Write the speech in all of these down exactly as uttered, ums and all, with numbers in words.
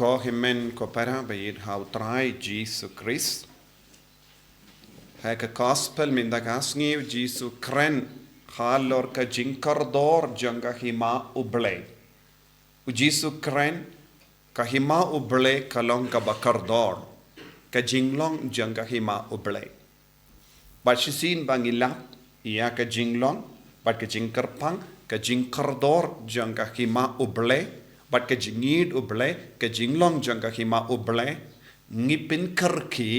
Ko hynmen ko para ba ïeit ha u Trai Jisu Khrist. Ha ka gospel mynta ka sngi u Jisu kren halor ka jingkordor jong ka hima U Blei. U Jisu kren ka hima U Blei ka long kaba kordor, ka jinglong jong ka hima U Blei. Bad shisien ba ngi lap ïa ka jinglong bad ka jingkyrpang, ka jingkordor jong ka hima U Blei bad ka jingïeid U Blei, ka jinglong jong ka hima U Blei, ngi pynkyrkhu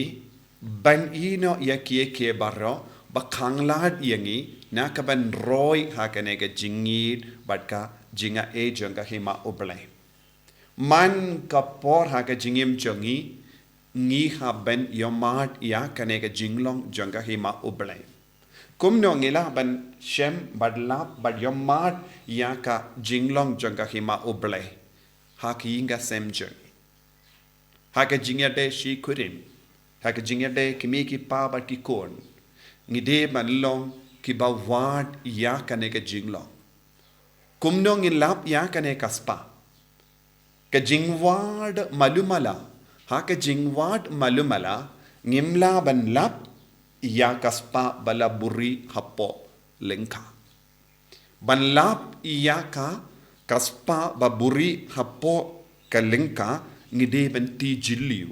ban ïehnoh ïa kiei kiei baroh ba khanglad ïa ngi na ka ban roi ha kane ka jingïeid bad ka jingaiei jong ka hima U Blei. Man ka por ha ka jingim jong ngi, ngi hap ban ïohmad ïa kane ka jinglong jong ka hima U Blei. Kumno ngi lah ban shem bad lap bad ïohmad ïa ka jinglong jong ka hima U Blei ha ka ïing ka sem jong ngi. Ha ka jingïadei shi kurim, ha ka jingïadei kmie ki kpa bad ki khun, ngi dei ban long kiba wad ïa kane ka jinglong. Kumno ngin lap ïa kane ka spah? Ka jingwad malu mala, ha ka jingwad malu mala, ngim lah ban lap ïa ka spah ba la buri hapoh lyngkha. Ban lap ïa ka, ka spah ba buri hapoh ka lyngkha, ngi dei ban tih jylliew.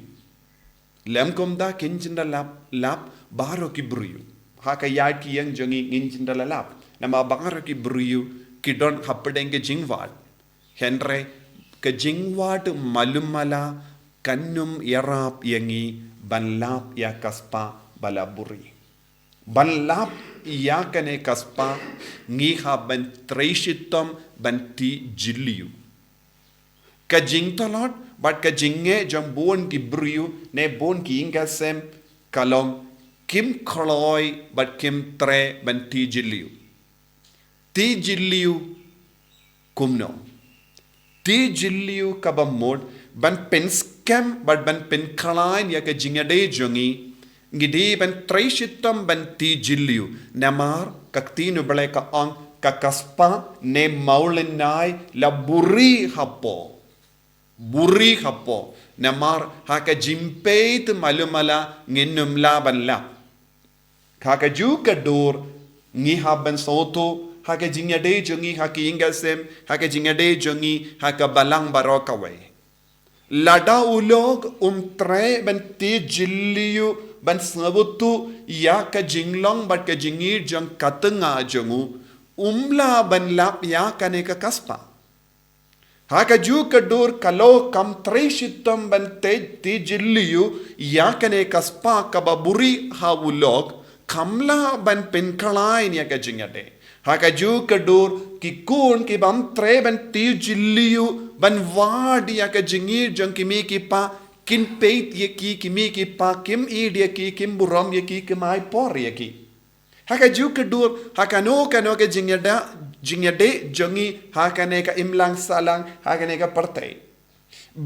Lym kumta ngin jin da lap, lap baroh ki briew. Ha ka ïaid ki ïeng jong ngi ngin jin da la lap. Namar baroh ki briew ki don hapdeng ka jingwad. Hynrei ka jingwad malu mala kan ym ïarap ïa ngi ban lap ïa ka spah ba la buri. Ban lap ïa kane ka spah ngi hap ban trei shitom ban tih jylliew. Ka jingtlot bad ka jingeh jong bun ki briew ne bun ki ïing ka sem ka long kim kloi bad kim treh ban tih jylliew. Tih jylliew kumno? Tih jylliew kaba mut ban pynskhem bad ban pynkhlaiñ ïa ka jingïadei jong ngi, ngi dei ban trei shitom ban tih jylliew. Namar ka ktien U Blei ka ong ka, ka spah ne mawlynnai la buri hapoh. Buri hapoh. Namar ha ka jingpeit malu mala ngin ym lah ban lap. Ha kajuh ka dur ngi hap ban sngewthuh ha ka jingïadei jong ngi ha ka ïing ka sem, ha ka jingïadei jong ngi ha ka balang baroh kawei. Lada u lok um treh ban tih jylliew ban sngewthuh ïa ka jinglong bad ka jingïeid jong ka tnga jong u, um lah ban lap ïa kane ka, ka spah. Ha kajuh ka dur ka lok kam trei shitom ban tih, tih jylliew ïa kane ka spah kaba buri ha u lok, kam lah ban pynkhlaiñ ïa ka jingïadei. Ha kajuh ka dur ki khun ki bym treh ban tih jylliew ban wad ïa ka jingïeid jong ki kmie ki kpa, kin peit ïa ki, ki kmie ki kpa kim ïeid ïa ki, kim burom ïa ki, kim ai por ïa ki. Ha kajuh ka dur, ha kano kano ka jingïada, jingïadei jong ngi ha kane ka imlang sahlang, ha kane ka pyrthei.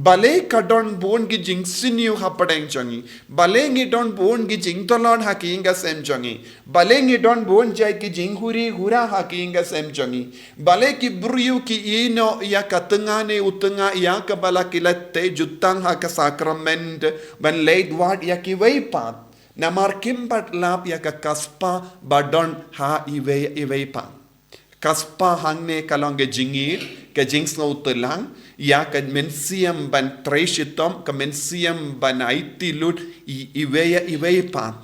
Balei ka don bun ki jingsniew hapdeng jong ngi. Balei ngi don bun ki jingtlot ha ka ïing ka sem jong ngi. Balei ngi don bun jait ki jinghuri hura ha ka ïing ka sem jong ngi. Balei ki briew ki ïehnoh ïa ka tnga ne u tnga ïa kaba la ki la teh jutang ha ka sakrament ban leit wad ïa kiwei pat. Namar kim pat lap ïa ka, ka spah ba don ha iwei, iwei pat. Ka spah hangne ka long ka jingïeid, ka jingsngewthuh lang, ïa ka mynsiem ban trei shitom, ka mynsiem ban aiti lut, i, iwei ïa iwei pat.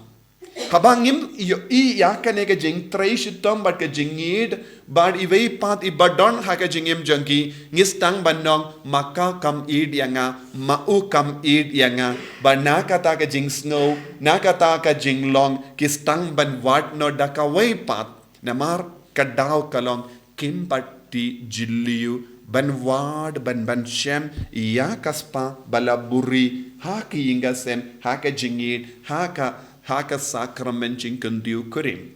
Haba ngim ïohi ïa kane ka jingtrei shitom bad ka jingïeid bad iwei pat iba don ha ka jingim jong ki, ngi sdang ban ong ma ka kam ïeid ïa nga, ma u kam ïeid ïa nga, bad na kata ka jingsngew, na kata ka jinglong, ki sdang ban wad noh da kawei pat. Namar ka daw ka long kim pat tih jylliew ban wad ban, ban shem ïa ka spah ba la buri ha ka ïing ka sem, ha ka jingïeid, ha ka, ha ka sakrament jingkyntiew kurim.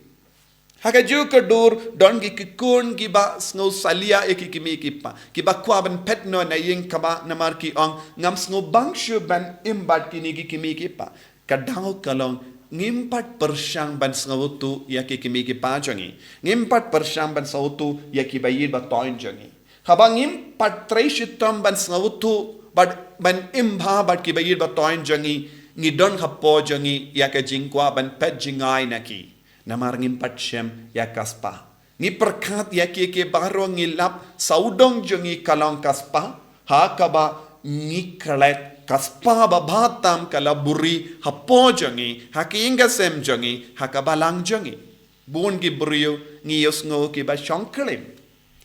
Ha kajuh ka dur don ki, ki khun kiba sngew salia ïa ki kmie ki kpa, kiba kwah ban phet noh na ïing kaba namar ki ong ngam sngewbang shuh ban im bad kine ki kmie ki kpa. Ka daw ka long ngim pat pyrshang ban sngewthuh ïa ki kmie ki kpa jong ngi. Ngim pat pyrshang ban sngewthuh ïa kiba ïeid ba thoiñ jong ngi. Haba ngim pat trei shitom ban sngewthuh Bad ban im bha bad kiba ïeit ba toiñ jong ngi, ngi don hapoh jong ngi ïa ka jingkwah ban peit jngai na ki. Namar ngim pat shem ïa ka spah. Ngi pyrkhat ïa kiei kiei baroh, ngi lap sawdong jong ngi ka long ka spah, ha kaba ngi klet ka spah babha tam ka la buri hapoh jong ngi, ha ka ïing ka sem jong ngi, ha ka balang jong ngi. Bun ki briew ngi ïohsngew kiba shongklim,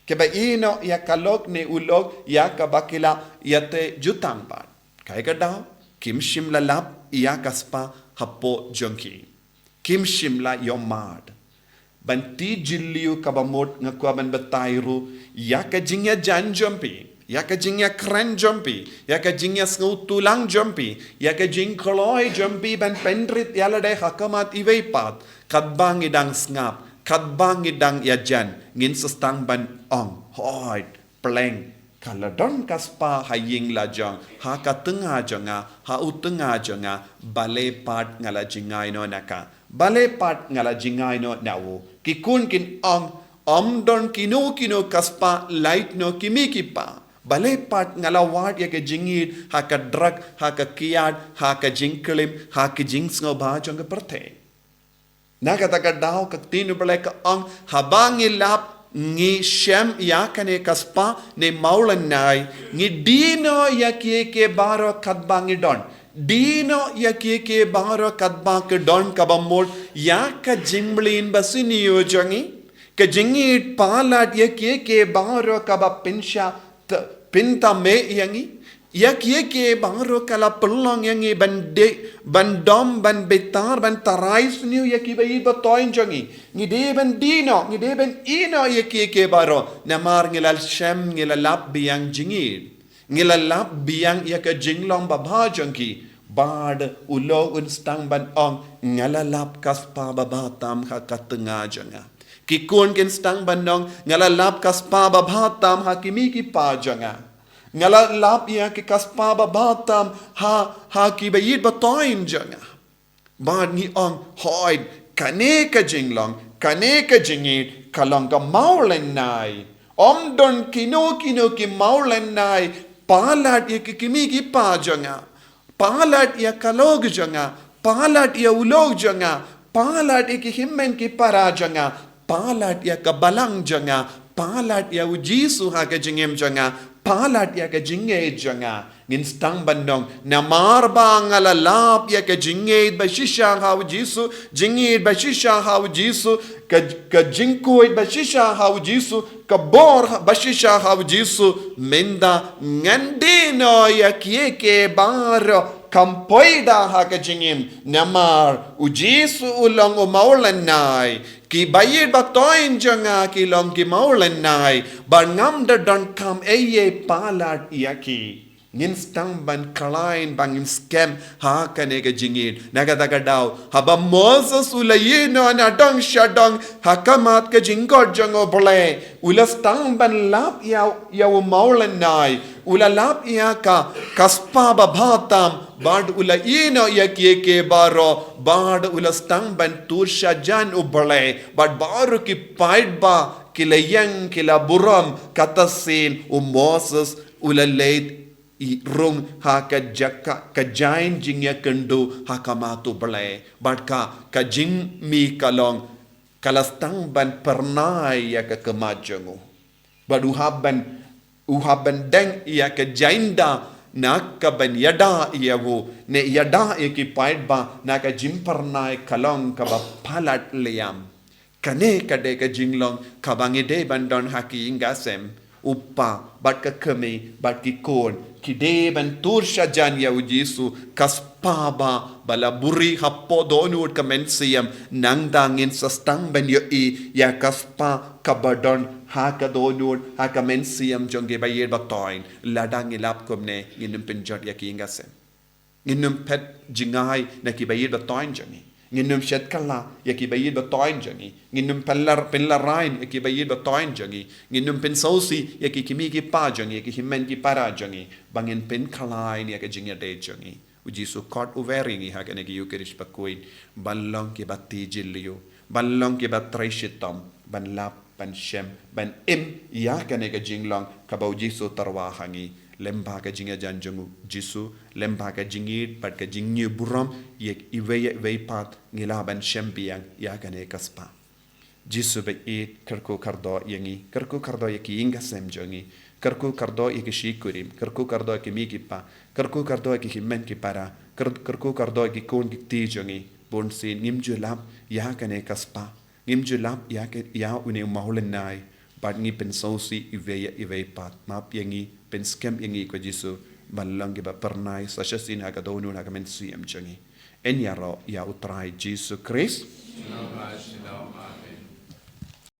kiba ïehnoh ïa ka lok ne u lok ïa kaba ki la ïateh jutang bad. Kaei ka daw? Kim shym la lap ïa ka spah hapoh jong ki. Kim shym la ïohmad. Ban tip jylliew kaba mut nga kwah ban batai ruh ïa ka jingïajan jong phi, ïa ka jingïakren jong phi, ïa ka jingïasngewthuh lang jong phi, ïa ka jingkloi jong phi ban pynrit ïa lade ha khmat iwei pat. Katba ngi dang sngap, katba ngi dang ïajan, ngin sa sdang ban ong, hooid, pleng, ka la don ka spah ha ïing la jong, ha ka tnga jong nga, ha u tnga jong nga, balei pat nga la jngai noh na ka, balei pat nga la jngai noh na u. Ki khun kin ong, ym don kino kino ka spah lait noh ki mei ki pa. Balei pat nga la wad ïa ka jingïeit ha ka drug, ha ka kiad, ha ka jingklim, ha ka jingsngewbha jong ka pyrthei. Na kata ka daw ka ktien U Blei ka ong, haba ngi lap, ngi shem ïa kane ka spah ne mawlynnai, ngi die noh ïa kiei kiei baroh katba ngi don. Die noh ïa kiei kiei baroh katba ki don kaba mut ïa ka jingmlien ba sniew jong ngi. Ka jingïeit palat ïa kiei kiei baroh kaba pynshah, te, pynthame ïa ngi. Ïa kiei kiei baroh ka la pynlong ïa ngi ban dei, ban dom, ban bitar, ban tharai sniew ïa kiba ïeit ba toiñ jong ngi. Ngi dei ban die noh, ngi dei ban ïeh noh ïa kiei kiei baroh. Namar ngi la shem, ngi la lap biang jingïeit. Ngi la lap biang ïa ka jinglong babha jong ki. Bad u lok un sdang ban ong, nga la lap ka spah babha tam ha ka tnga jong nga. Ki khun kin sdang ban ong, nga la lap ka spah babha tam ha ki mei ki pa jong nga. Nga la lap ïa ki ka spah babha tam ha, ha kiba ïeit ba toiñ jong nga. Bad ngi ong, hooid, kane ka jinglong, kane ka jingïeit, ka long ka mawlynnai. Ym don kino kino ki mawlynnai palat ïa ki, ki mei ki pa jong nga. Palat ïa ka lok jong nga, palat ïa u lok jong nga, palat ïa ki hynmen ki para jong nga, palat ïa ka balang jong nga, palat ïa u Jisu ha ka jingim jong nga, palat ïa ka jingngeit jong nga. Ngin sdang ban ong, namar ba nga la lap ïa ka jingngeit ba shisha ha u Jisu, jingngeit ba shisha ha u Jisu, ka, ka jingkhuid ba shisha ha u Jisu, ka bor ba shisha ha u Jisu, mynta ngan die noh ïa kiei kiei baroh kam poi da ha ka jingim, namar u Jisu u long u mawlynnai. Kiba ïeit ba toiñ jong nga ki long ki mawlynnai, bad ngam da donkam ei ei palat ïa ki. Ngin sdang ban khlaiñ ba ngin skhem ha kane ka jingïeit. Na kata ka daw, haba Moses u la ïeh noh na dong sha dong ha khmat ka jingkhot jong U Blei, u la sdang ban lap ïa, ïa u mawlynnai, u la lap ïa ka, ka spah babha tam, bad u la ïeh noh ïa kiei kiei baroh, bad u la sdang ban tur sha jan U Blei, bad baroh ki paidbah ki la ïeng ki la burom, kata sien u Moses u la leit rung ha ka jaka, ka jaiñ jingïakynduh ha khmat U Blei. Bad ka, ka jingmih ka long, ka la sdang ban pyrnai ïa ka khmat jong u. Bad u hap ban, u hap ban deng ïa ka jaiñda na ka ban ïada ïa u, ne ïada ïa ki paidbah na ka jingpyrnai ka long kaba palat liam. Kane ka dei ka jinglong kaba ngi dei ban don ha ki ïing ka sem, u pa, bad ka kmie, bad ki khun, ki dei ban tur sha jan ïa u Jisu, ka spah ba, ba la buri hapoh dohnud ka mynsiem, nangta ngin sa sdang ban ïohi ïa ka spah kaba don ha ka dohnud, ha ka mynsiem jong kiba ïeit ba toiñ. Lada ngi lap kumne, ngin ym pynjot ïa ki ïing ka sem. Ngin ym peit jngai na kiba ïeit ba toiñ jong ngi. Ngin ym shet kylla ïa kiba ïeit ba toiñ jong ngi. Ngin ym pynlar, pynlarai ïa kiba ïeit ba toiñ jong ngi. Ngin ym pynsngewsih ïa ki kmie ki kpa jong ngi, ïa ki hynmen ki para jong ngi. Ba ngin pynkhlaiñ ïa ka jingïadei jong ngi. U Jisu khot u wer ïa ngi ha kane ka Ïukharist bakhuid ban long kiba tih jylliew, ban long kiba trei shitom, ban lap, ban shem, ban im ïa kane ka jinglong kaba u Jisu u tyrwa ha ngi. Lem bad ka jingïajan jong u Jisu, lem bad ka jingïeit bad ka jingïohi burom ïa iwei ïa iwei pat, ngi lah ban shem biang ïa kane ka spah. Jisu ba ïeit, kyrkhu kyrdoh ïa ngi, kyrkhu kyrdoh ïa ki ïing ki sem jong ngi, kyrkhu kyrdoh ïa ki shi kurim, kyrkhu kyrdoh ïa ki mei ki pa, kyrkhu kyrdoh ïa ki hynmen ki para, kyr-, kyrkhu kyrdoh ïa ki khun ki kti jong ngi. Bunsien ngim ju lap ïa kane ka spah, ngim ju lap ïa ka, ïa une u mawlynnai, bad ngi pynsngewsih iwei ïa iwei pat. Map ïa ngi, pynskhem ïa ngi ko Jisu, ban long kiba phyrnai sa shisien ha ka dohnud ha ka mynsiem jong ngi. Yn ïaroh ïa u Trai Jisu Khrist.